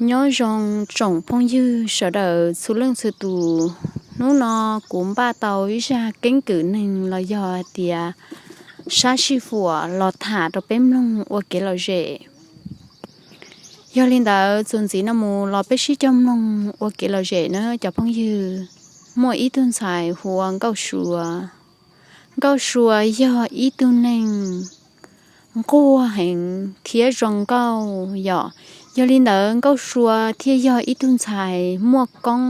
Nyob zoo tsoom phooj ywg sawv daws txhua leej txhua tus, hnub no kuv npaj tau ib zaj keeb kwm neeg los yog hais tias sab sij huam los tham rau peb mloog ua kev lom zem. Yog li ntawd txuas ntxiv no mus los peb sib cog mloog ua kev lom zem na cov phooj ywg. Muaj ib tug ntxhais hu ua Nkauj Sua. Nkauj Sua yog ib tug neeg nquag heev thiab zoo nkauj yom. Yog li ntawd Nkauj Sua thiaj yog ib tug ntxhais muaj koob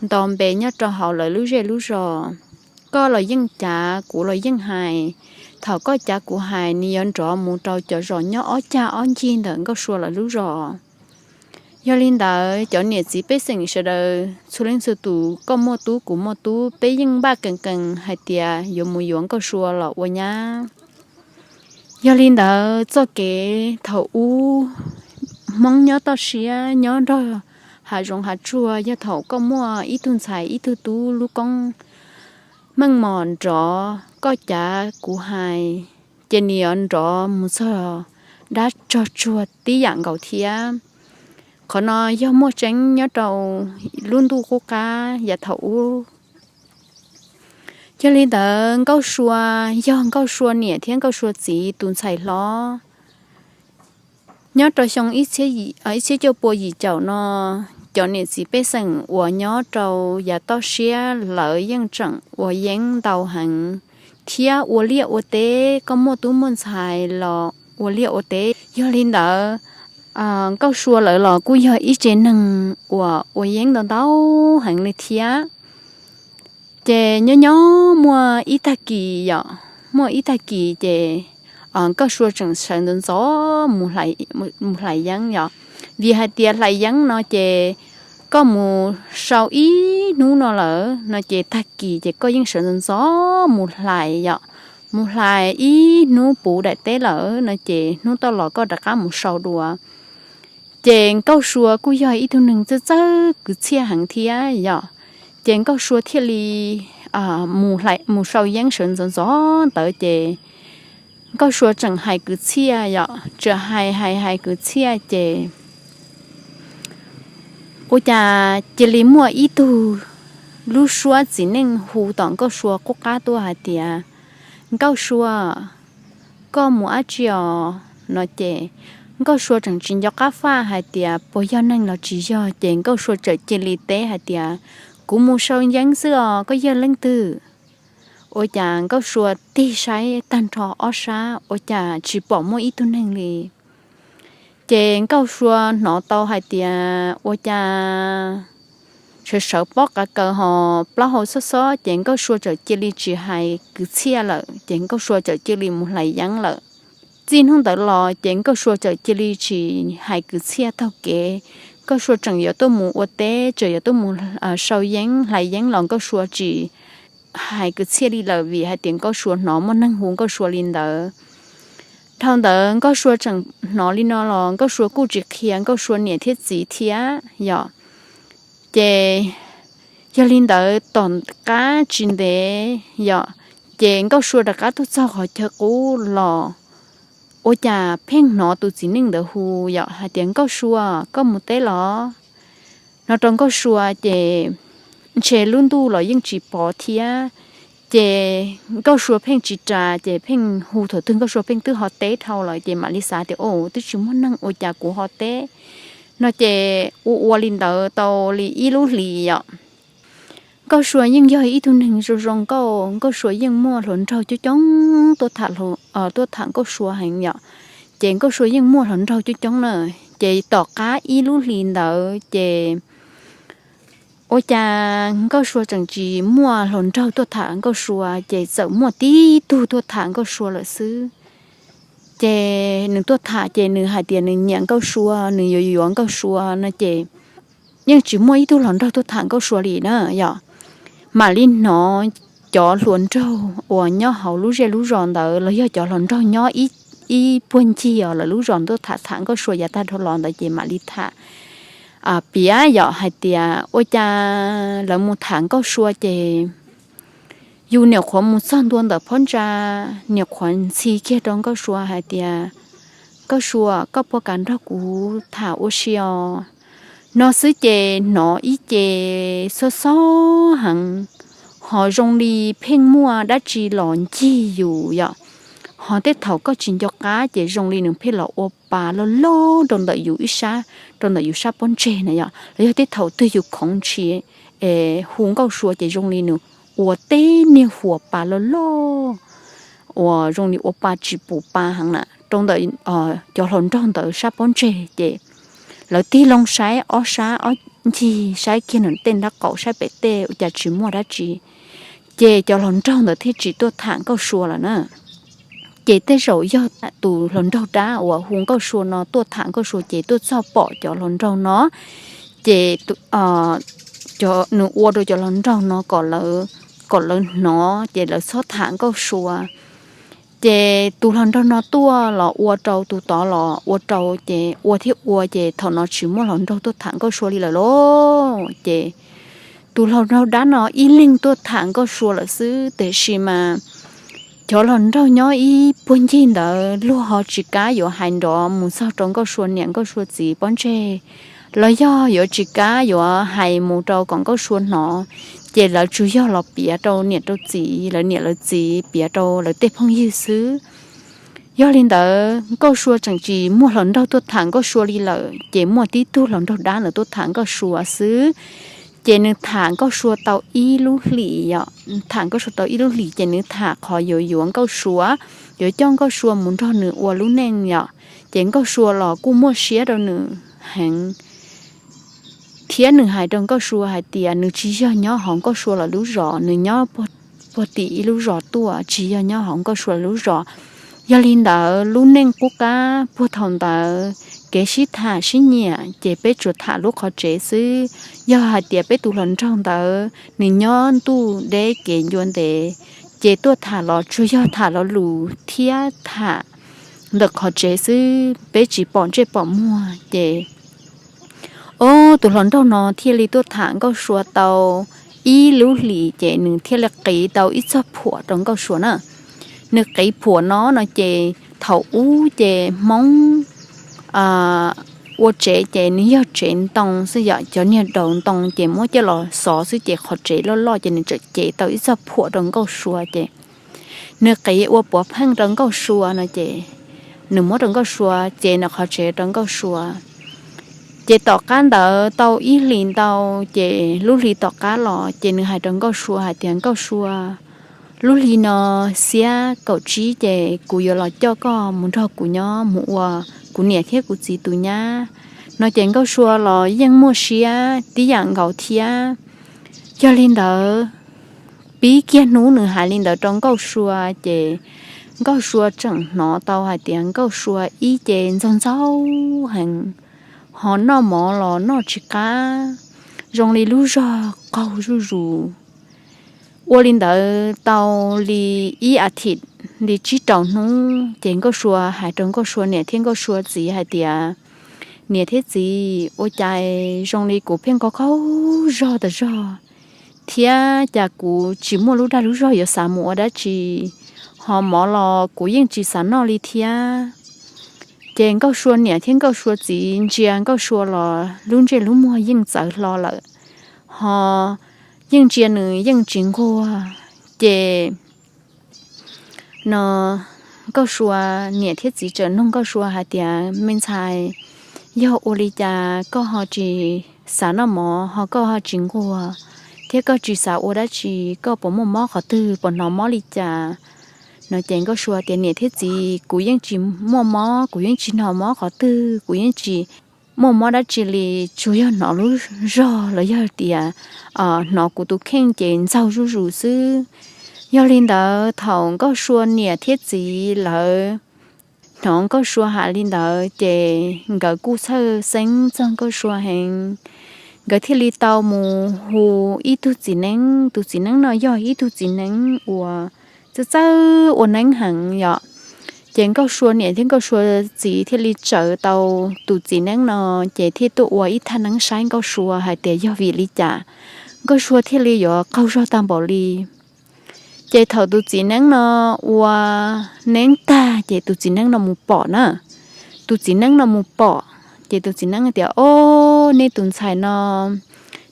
nto npe nyob rau hauv lawv lub zej lub zos. Koj los yeej cav, kuv los yeej hais. Thaum koj cav kuv hais, nws yuav nrov mus rau cov zos nyob ob cag ob ncig ntawm Nkauj Sua lawv lub zos. Yog li ntawd cov niam txiv pej xeem sawv daws txhua leej txhua tus, koj muaj tub kuv muaj tub, peb yeej npaj kees kees hais tias yuav mus yuav Nkauj Sua los ua nyab. Yog li ntawd txoj kev thaum ub Hmoob nyob toj siab nyob nrog hav zoov hav tsuag, yog thaum koj muaj ib tug ntxhais ib tug tub lub koob meej mom nrov, koj cav kuv hais, ces nws yuav nrov mus txog dab tsog tsuag tib yam nkaus thiab. Qhov no yog muaj tseeb nyob rau lub ntuj qub qab yav thaum ub. Yog li ntawd Nkauj Sua yog Nkauj Sua niam thiab Nkauj Sua txiv tus ntxhais hlob. Nyob rau xyoo ib txhiab cuaj pua yim caum no, cov niam txiv pej xeem uas nyob rau yav toj siab lawv yeej tseem ua yeeb ntau heev thiab ua liaj ua teb, koj muaj tub muaj ntxhais los ua liaj ua teb. Yog li ntawd Nkauj Sua lawv los kuj yog ib tsev neeg uas ua yeeb ntau ntau heev li thiab. Ces nyob nyob muaj ib tag kis yom, muaj ib tag kis ces Nkauj Sua tseem sawv ntxov ntxov mus hlais yeeb yom. Vim hais tias hlais yeeb no ces koj mus sau ib hnub no lawm no ces tag kis ces koj yeej sawv ntxov ntxov mus hlais yom, mus hlais ib hnub puv daim teb lawm no ces hnub toj los koj rov qab mus sau dua. Ces Nkauj Sua kuj yog ib tug neeg txawj txawj kwv txhiaj heev thiab yom. Ces Nkauj Sua thiaj li mus sau yeeb sawv ntxov ntxov ntawd ces Nkauj Sua tseem hais kwv txhiaj yom, tseem hais hais hais kwv txhiaj ces ua cas cia li muaj ib tug lub suab txiv neej hu tom Nkauj Sua qub qab tuaj hais tias, Nkauj Sua, koj mus dab tsi os? No ces Nkauj Sua tseem tsis nco qab faj hais tias puas yog neeg los tsis yog ces Nkauj Sua txawm cia li teb hais tias, kuv mus sau yeeb xwb os, koj yog leej twg? Ua cas Nkauj Sua tig saib tag nrho ob sab ua cas tsis pom muaj ib tug neeg li. Ces Nkauj Sua hnov tau hais tias ua cas sawv sawv pob qav kaws ho plaub hau xob xob ces Nkauj Sua txawm cia li tsis hais kwv txhiaj lawm ces Nkauj Sua txawm cia li mus hlais yeeb lawm. Txij hnub ntawd los ces Nkauj Sua txawm cia li tsis hais kwv txhiaj taug kev. Nkauj Sua tseem yuav tuaj mus ua teb, tseem yuav tuaj mus sau yeeb hlais yeeb los Nkauj Sua tsis hais kwv txhiaj li lawm vim hais tias Nkauj Sua hnov muaj neeg hu Nkauj Sua li ntawd. Dhau ntawd Nkauj Sua tseem hnov li no los Nkauj Sua kuj tsis qhia Nkauj Sua niam thiab txiv thiab yom. Ces yog li ntawd tom qab tsis ntev yom, ces Nkauj Sua rov qab tuaj txog qhov chaw qub los ua cas pheej hnov tus txiv neej ntawd hu yom hais tias, Nkauj Sua, koj mus teb los? No rau Nkauj Sua ces ntshe lub ntuj los yeej tsis pov thiab. Ces Nkauj Sua pheej tsis ras ces pheej hu thaum twg Nkauj Sua pheej twb ho teb dhau lawm ces mam li xav tias, o, twb tsis muaj neeg ua cas kuv ho teb. No ces ua ua li ntawd tau li ib lub hlis yom. Nkauj Sua yeej yog ib tug neeg zoo zoo nkauj, Nkauj Sua yeej muaj hluas nraug coob coob tuaj tham, tuaj tham Nkauj Sua heev yom. Ces Nkauj Sua yeej muaj hluas nraug coob coob na. Ces tom qab ib lub hlis ntawd ces ua cas Nkauj Sua tseem tsis muaj hluas nraug tuaj tham Nkauj Sua ces txawm muaj tib tug tuaj tham Nkauj Sua lawm xwb. Ces nws tuaj tham ces nws hais tias nws nyiam Nkauj Sua, nws yuav yuav Nkauj Sua no ces yeej tsis muaj ib tug hluas nraug tuaj tham Nkauj Sua li na yom. Mam li hnov cov hluas nraug uas nyob hauv lub zej lub zos ntawd los yog cov hluas nraug nyob ib puag ncig os lawv lub zos tuaj tham tham Nkauj Sua yav tag dhau los ntawd ces mam li tham piav yom hais tias ua cas lawv mus tham Nkauj Sua ces yus nyuam qhuav mus txog ntua ntawm phab ntsa, nyuam qhuav ntxhi kiag rau Nkauj Sua hais tias, Nkauj Sua, koj puas kam nrog kuv tham ua si os? no xwb ces hnov ib ce xob xob heev, ho zoo li pheej muaj dab tsi los ncig yus yom. Ho tej thaum koj tsis nco qab ces zoo li nws pheej los ua pa loj loj rau ntawm yus ib sab, rau ntawm yus sab pob ntseg na yom, los yog tej thaum twg yus khoov ntshis es hu Nkauj Sua ces zoo li nws ua teb niag huas pa loj loj uas zoo li ua pa tsis pum pa heev na rau ntawm cov hluas nraug ntawd sab pob ntseg ces lawv tig loo saib ob sab ob ncig, saib kiag nws tej nraub qaum saib pem tej ua cas tsis muaj dab tsi. Ces cov hluas nraug ntawd thiaj tsis tuaj tham Nkauj Sua lawm na. Ces tej zaum yog tus hluas nraug dab uas hu Nkauj Sua no tuaj tham Nkauj Sua ces tuaj txog pom cov hluas nraug no, ces nws ua rau cov hluas nraug no kom lawv hnov ces lawv txhob tham Nkauj Sua. Ces tus hluas nraug no tuaj los ua rau, tus tod los ua rau, ces ua thiab ua ces thaum no tsis muaj hluas nraug tuaj tham Nkauj Sua li lawm lauj. Ces tus hluas nraug dab no ib leeg tuaj tham Nkauj Sua lawm xwb, tiam sis mas cov hluas nraug nyob ib puag ncig ntawd luag ho tsis kam yuav hais nrov mus txog rau Nkauj Sua niam Nkauj Sua txiv pob ntseg, los yog yuav tsis kam yuav hais mus rau kom Nkauj Sua hnov, ces lawv tsuas yog los piav rau niam rau txiv, lawv niam lawv txiv, piav rau lawv tej phooj ywg xwb. Yog li ntawd Nkauj Sua tseem tsis muaj hluas nraug tuaj tham Nkauj Sua li lawm, ces muaj tib tug hluas nraug dab ntawd tuaj tham Nkauj Sua xwb. Ces nws tham Nkauj Sua tau ib lub hlis yom, tham Nkauj Sua tau ib lub hlis ces nws tham qhov yuav yuav Nkauj Sua, yuav coj Nkauj Sua mus nrog nws ua lub neej yom. Ces Nkauj Sua los kuj muaj siab rau nws heev, thiab nws hais rau Nkauj Sua hais tias nws tsis yog nyob hauv Nkauj Sua lawv lub zos, nws nyob puag tim ib lub zos tuaj, tsis yog nyob hauv Nkauj Sua lub zos. Yog li ntawd lub neej qub qab puag thaum ntawd kev sib tham sib nyiam ces peb tsuas tham lub qhov tsev xwb. Yog hais tias peb tus hluas nraug ntawd nws nyob ntuj deb kev ncua ntev, ces tuaj tham los tsuas yog tham lo lus thiab tham ntawm qhov tsev xwb, peb tsis pom ntsej pom muag. Ces ob tus hluas nraug no thiaj li tuaj tham Nkauj Sua tau ib lub hlis ces nws thiaj li qiv tau ib txog phuam rau Nkauj Sua na. Nws qiv phuam no no ces thaum ub ces Hmoob ua tsev ces nws yog tsev ntoo xwb yom, cov niag daus ntoo ces muab coj los xov xwb ces qhov tsev loj loj ces nws txawm cev tau ib txog phuam rau Nkauj Sua ces nws qiv ua puav pheej rau Nkauj Sua no ces nws muab rau Nkauj Sua, ces nws qhov tsev rau Nkauj Sua. Ces tom qab ntawd tau ib hlis ntau, ces lub hli tom qab los ces nws hais rau Nkauj Sua hais tias, Nkauj Sua, lub hli no xiab kaum tsib ces kuv yuav los coj koj mus nrog kuv nyob mus ua kuv niam thiab kuv txiv tus nyab no ces Nkauj Sua los yeej muaj siab tib yam nkaus thiab. Yog li ntawd, pib kiag hnub nws hais li ntawd rau Nkauj Sua ces Nkauj Sua tseem hnov tau hais tias Nkauj Sua ib ce ntxaug ntxaug heev, ho noj mov los noj tsis qab, zoo li lub zog qaug zuj zus. Ua li ntawd tau li ib a thim, li tsib rau hnub ces Nkauj Sua hais rau Nkauj Sua niam thiab Nkauj Sua txiv hais tias, Niam thiab txiv, ua cas zoo li kuv pheej qaug qaug zog tas zog thiab cas kuv tsis muaj lub dag lub zog yuav xav mus ua dab tsi, ho mov los kuv yeej tsis xav noj li thiab. Ces Nkauj Sua niam thiab Nkauj Sua txiv ntsia Nkauj Sua los lub ntsej lub muag yeej txawv hlo lawm, ho yeej ntsia nws yeej tsis nquag. Ces no Nkauj Sua niam thiab txiv txawm nug Nkauj Sua hais tias, Me ntxhais, yog ua li cas koj ho tsis xav noj mov ho koj ho tsis nquag, thiab koj tsis xav ua dab tsi, koj puas muaj mob qhov twg, puas hnov mob li cas? No ces Nkauj Sua tias, Niam thiab txiv, kuv yeej tsis muaj mob, kuv yeej tsis hnov mob qhov twg, kuv yeej tsis muaj mob dab tsi li, tsuas yog hnov lub zog los yog tias hnov kuv tus kheej ces ntxaug zuj zus xwb. Yog li ntawd thaum Nkauj Sua niam thiab txiv lawv hnov Nkauj Sua hais li ntawd ces nkawd kuj txhawj xeeb txog Nkauj Sua heev. Nkawd thiaj li tau mus hu ib tug txiv neeb, tus txiv neeb no yog ib tug txiv neeb uas txawj txawj ua neeb heev yom. Ces Nkauj Sua niam thiab Nkauj Sua txiv thiaj li tsaws tau tus txiv neeb no, ces thiaj tuaj ua ib thaj neeb saib Nkauj Sua hais tias yog vim li cas Nkauj Sua thiaj li yuav qaug zog tag npaum li. Ces thaum tus txiv neeb no ua neeb tag ces tus txiv neeb no mus pom na. Tus txiv neeb no mus pom ces tus txiv neeb tias, O, nej tus ntxhais no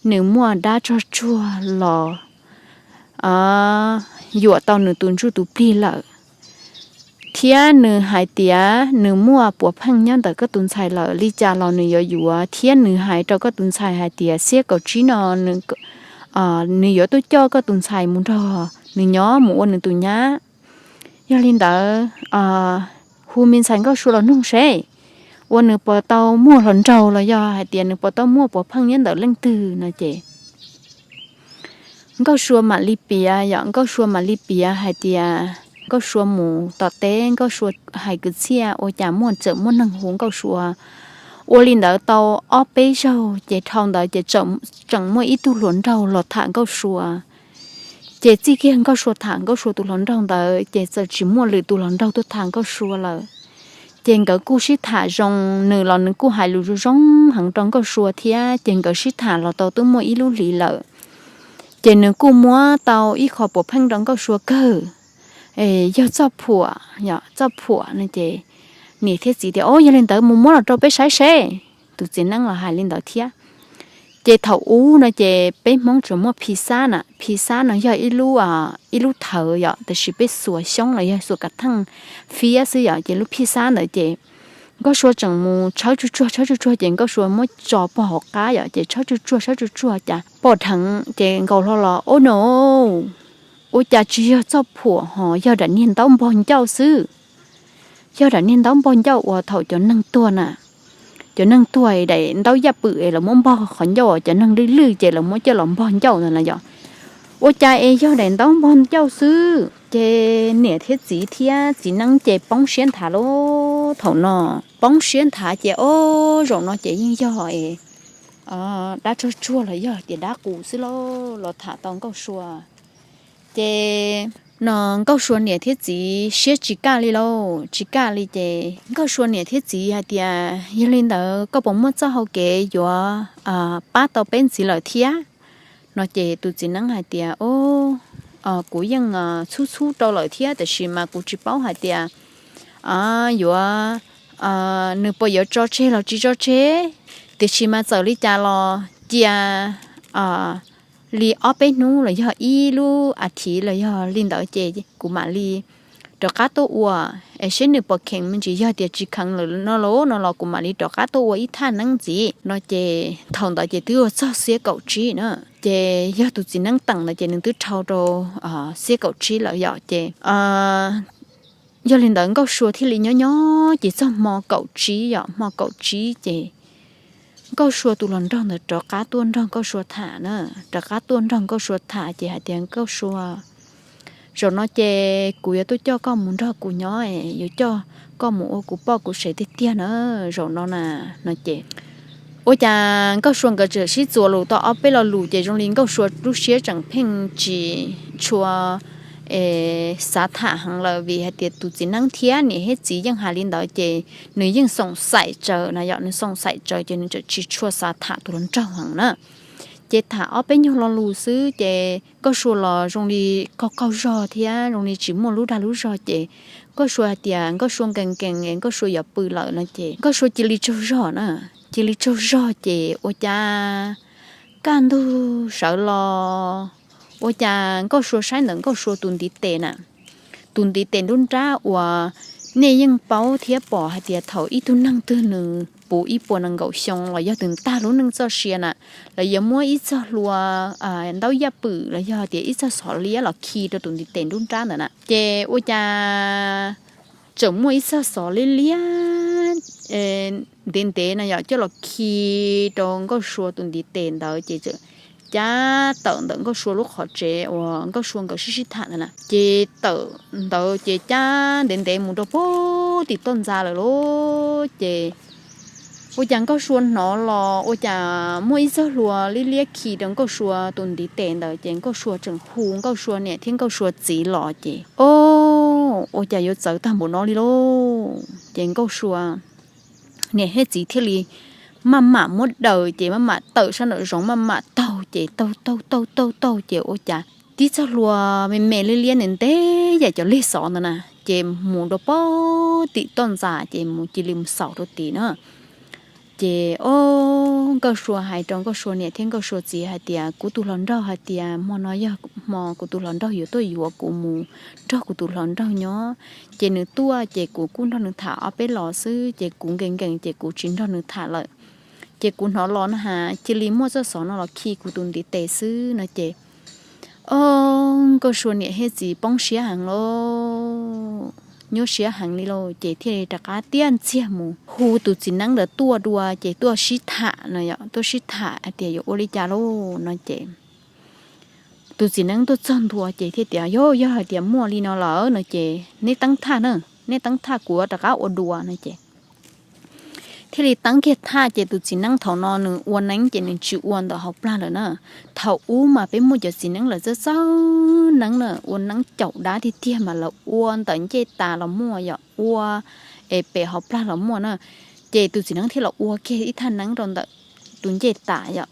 nws muaj dab tsog tsuag los yuam tau nws tus ntsuj tus plig lawm, thiab nws hais tias nws muaj puav pheej nyob ntawm koj tus ntxhais lawm, li cas los nws yuav yuav, thiab nws hais rau koj tus ntxhais hais tias xiab kaum tsib no nws yuav tuaj coj koj tus ntxhais mus nrog nws nyob mus ua nws tus nyab. Yog li ntawd, hu me ntxhais Nkauj Sua los nug seb ua nws puas tau muaj hluas nraug los yog hais tias nws puas tau muaj puav pheej nyob ntawm leej twg no ces Nkauj Sua mam li piav, yog Nkauj Sua mam li piav hais tias Nkauj Sua mus tom teb, Nkauj Sua hais kwv txhiaj ua cas muaj txawm muaj neeg hu Nkauj Sua. Ua li ntawd tau ob peb zaug ces dhau ntawd ces tseem muaj ib tug hluas nraug los tham Nkauj Sua. Ces txij kiag Nkauj Sua tham Nkauj Sua tus hluas nraug ntawd ces txawm tsis muaj lwm tus hluas nraug tuaj tham Nkauj Sua lawm. Ces nkawd kuj sib tham zoo, nws los nws kuj hais lus zoo zoo heev rau Nkauj Sua thiab, ces nkawd sib tham los tau twb muaj ib lub hlis lawm. Ces nws kuj muab tau ib qho puav pheej rau Nkauj Sua kawg, yog txoj phuam, txoj phuam no ces niam thiab txiv tias, Au, yog li ntawd mus muab los rau peb saib seb. Tus txiv neeb los hais li ntawd thiab. Ces thaum ub no ces peb Hmoob tsuas muaj phi xab na, phi xab no yog ib lub thawv yom, tiam sis peb xuas xyoob los yog xuas kav theej fiab xwb yom, ces lub phi xab ntawd ces Nkauj Sua tseem mus tshawb tsuj tsuag tshawb tsuj tsuag ces Nkauj Sua muab tso pog hauv qab yom, ces tshawb tsuj tsuag tshawb tsuj tsuag cas pom dheev ces nkaus hlo los, Au no, ua cas tsis yog txoj phuam ho yog daim niag ntaub npog ncauj xwb. Yog daim niag ntaub npog ncauj uas thaum cov neeg tuag na, cov neeg tuag daim ntaub yaj pwm es lawv muab npog qhov ncauj, cov neeg lwj lwj ces lawv muab coj los npog ncauj ntawd na yom. Ua cas es yog daim ntaub npog ncauj xwb, ces niam thiab txiv thiab txiv neeb ces poob siab nthav lub thaum no. Poob siab nthav ces, Au, zaum no ces yeej yog dab tsog tsuag los yog tias dab qus xwb lauj, los tham tau Nkauj Sua. Ces no Nkauj Sua niam thiab txiv siab tsis kaj li lauj, tsis kaj li ces Nkauj Sua niam thiab txiv hais tias, Yog li ntawd koj puas muaj txoj hau kev yuav pab tau peb ntxiv lawm thiab? No ces tus txiv neeb hais tias, Kuv yeej txhub txhub rau lawm thiab, tiam sis mas kuv tsis paub hais tias yuav, nws puas yuav tso tseg los tsis tso tseg, tiam sis mas txawm li cas los cia li ob peb hnub los yog ib lub a thiv los yog li ntawd ces kuv mam li rov qab tuaj ua, es seb nws puas kheev me ntsis, yog tias tsis kheev lawm no los, no los kuv mam li rov qab tuaj ua ib thaj neeb ntxiv. No ces thaum ntawd ces twb ua txog xiab kaum tsib na, ces yog tus txiv neeb teem ntawd ces nws twb dhau rau xiab kaum tsib lawm yom. Ces yog li ntawd Nkauj Sua thiaj li nyob nyob ces txog hmo kaum tsib yom, hmo kaum tsib ces Nkauj Sua tus hluas nraug ntawd rov qab tuaj nrog Nkauj Sua tham na, rov qab tuaj nrog Nkauj Sua tham ces hais tias, Nkauj Sua, zaum no ces kuv yuav tuaj coj koj mus nrog kuv nyob, yuav coj koj mus ua kuv poj kuv sev tiag tiag na, zaum no na. No ces ua cas Nkauj Sua nkawd tseem sib txuas lus tau ob peb lo lus ces zoo li Nkauj Sua lub siab tseem pheej tsis tshua xav tham heev lawm, vim hais tias tus txiv neeb thiab niam thiab txiv yeej hais li ntawd ces nws yeej xoom xaim tsawv na yom, nws xoom xaim tsawv ces nws tseem tsis tshua xav tham tus hluas nraug heev na. Ces tham ob peb nyuag lo lus xwb ces Nkauj Sua los zoo li qaug qaug zog thiab zoo li tsis muaj lub dag lub zog ces Nkauj Sua hais tias Nkauj Sua nkees nkees es Nkauj Sua yuav pw lawm no ces Nkauj Sua cia li tsaug zog na, cia li tsaug zog ces ua cas kaj ntug sawv los ua cas Nkauj Sua saib ntawm Nkauj Sua tus ntiv tes na, tus ntiv tes nruab nrab uas nej yeej paub thiab pom hais tias thaum ib tug neeg twg nws puv ib puas nees nkaum xyoo los yog twb tag lub neej txoj sia na, lawv yuav muab ib txog hlua ntaub yaj pwm los yog tias ib txog xov liab los khi rau tus ntiv tes nruab nrab ntawd na. Ces ua cas tseem muaj ib txog xov liab liab ntev ntev no yom coj los khi rau Nkauj Sua tus ntiv tes ntawd ces txawm cab tawm ntawm Nkauj Sua lub qhov tsev uas Nkauj Sua nkawd sib sib tham ntawd na. Ces tawm ntawd ces cab ntev ntev mus rau puag tim toj ntxa lawm lauj. Ces ua cas Nkauj Sua hnov los ua cas muaj ib txog hlua liab liab khi rau Nkauj Sua tus ntiv tes ntawd ces Nkauj Sua tseem hu Nkauj Sua niam thiab Nkauj Sua txiv los ces, O, ua cas yuav txawv tag npaum no li lauj? Ces Nkauj Sua niam thiab txiv thiaj li maj mam muab daws ces maj mam tawm sab nraum zoov maj mam taug ces taug taug taug taug taug ces ua cas tib txog hlua me me liab liab ntev ntev yam cov lig xov ntawd na, ces mus rau puag tim toj ntxa ces mus cia li mus xaus rau tid na. Ces ob Nkauj Sua hais rau Nkauj Sua niam thiab Nkauj Sua txiv hais tias, kuv tus hluas nraug hais tias hmo no yog hmo kuv tus hluas nraug yuav tuaj yuav kuv mus nrog kuv tus hluas nraug nyob, ces nws tuaj ces kuv kuj nrog nws tham ob peb los xwb, ces kuv nkees nkees ces kuv tsis nrog nws tham lawm. Ces kuv hnov los no has cia li muaj txoj xov no los khi kuv tus ntiv tes xwb no ces ob Nkauj Sua niam thiab txiv poob siab heev lauj, nyuaj siab heev li lauj, ces thiaj li rov qab tiaj ntxiag mus hu tus txiv neeb ntawd tuaj dua, ces tuaj sib tham no, tuaj sib tham hais tias yuav ua li cas lauj no ces tus txiv neeb tuaj txog ntua ces thiaj tias, yog, yog hais tias muaj li no lawm no ces neb teeb thaj na, neb teeb thaj kuv rov qab ua dua no ces thiaj li teeb kiag thaj ces tus txiv neeb thaum no nws ua neeb ces nws tsis ua ntawm hauv plag lawm na. Thaum ub mas peb muaj cov txiv neeb lawv txawj txawj neeb na, ua neeb caum dab tiag tiag mas lawv ua ntawm ncej tas los muaj, yog ua es pem hauv plag los muaj na. Ces tus txiv neeb thiaj los ua kiag ib thaj neeb rau ntawm tus ncej tas yom.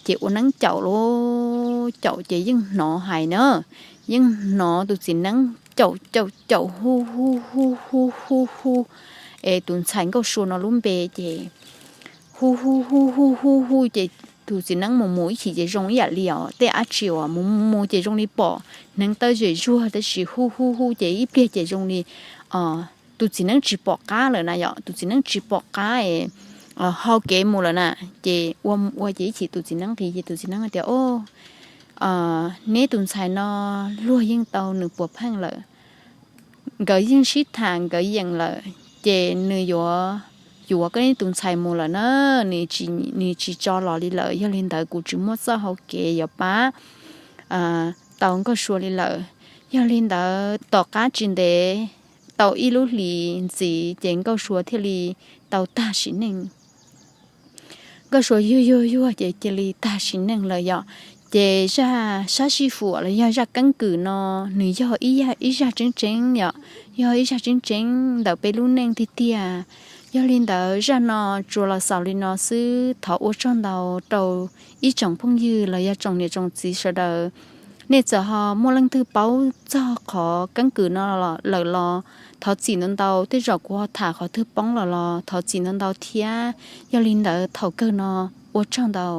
Ces ua neeb caum lauj, caum ces yeej hnov hais na, yeej hnov tus txiv neeb caum caum caum hu hu hu hu hu hu es tus ntxhais Nkauj Sua no lub npe ces hu hu hu hu hu hu ces tus txiv neeb mus mus ib chim ces zoo ib yam li os tej dab tsi uas mus mus ces zoo li pom hneev taw zem zuag tab sis hu hu hu ces ib pliag ces zoo li tus txiv neeb tsis pom qab lawm na yom, tus txiv neeb tsis pom qab es hau kev mus lawm na. Ces ua ua ces ib chim tus txiv neeb nqis ces tus txiv neeb tias, o, neb tus ntxhais no luag yeej tau nws puas pheej lawm, nkawd yeej sib tham nkawd yeem lawm ces nws yuav yuav koj neb tus ntxhais mus lawm na, nws tsis tso los li lawm. Yog li ntawd kuv tsis muaj txoj hau kev yuav pab tau Nkauj Sua li lawm. Yog li ntawd tom qab tsis ntev tau ib lub hlis ntxiv ces Nkauj Sua thiaj li tau tag sim neej. Nkauj Sua yuag yuag yuag ces cia li tag sim neej lawm yom. Ces zaj sab sij huam los yog zaj keeb kwm no nws yog ib zaj tseeb tseeb yom, yog ib zaj tseeb tseeb ntawm peb lub neej tiag tiag. Yog li ntawd zaj no tsuas los xaus li no xwb, thov ua tsaug ntau rau ib tsoom phooj ywg los yog tsoom niam tsoom txiv sawv daws. Nej txawm ho muaj leej twg paub txog qhov keeb kwm no lawm los thov txim ntau ntau, tej zaum kuv ho tham qhov twg poob lawm los thov txim ntau ntau thiab. Yog li ntawd thaum kawg no ua tsaug ntau.